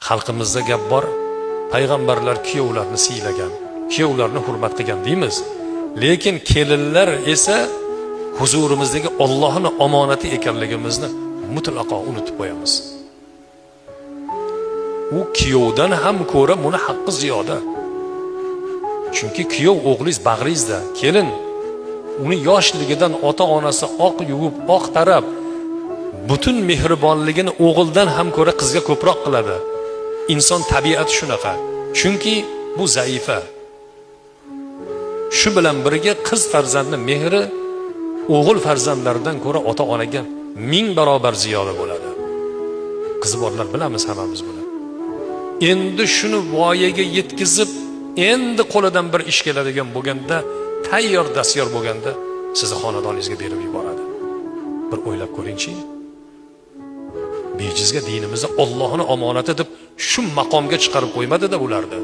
Xalqimizda gap bor, payg'ambarlar kuyovlarni siylagan, kuyovlarni hurmat qilgan deymiz. Lekin kelinlar esa huzurimizdagi Allohning omonati ekanligimizni mutlaqo unutib qo'yamiz. U kuyovdan ham ko'ra buni haqqi ziyoda. Chunki kuyov o'g'lingiz bag'ringizda, kelin uni yoshligidan ota-onasi oq yuvib, oq tarab, butun mehribonligini o'g'ildan ham ko'ra qizga ko'proq qiladi. Inson tabiati shunaqa. Chunki bu zaifa. Shu bilan birga qiz farzandni mehri o'g'il farzandlaridan ko'ra ota-onaga 1000 barobar ziyoda bo'ladi. Qizi borlar bilamiz hammamiz buni. Endi shuni voyaga yetkazib, endi qo'lidan bir ish keladigan bo'lganda, tayyor dastyor bo'lganda sizni xonadoningizga berib yuboradi. Bir o'ylab ko'ringchi. Bejizga dinimizni Allohning omonati deb shu maqomga chiqarib qo'ymadi-da ularni.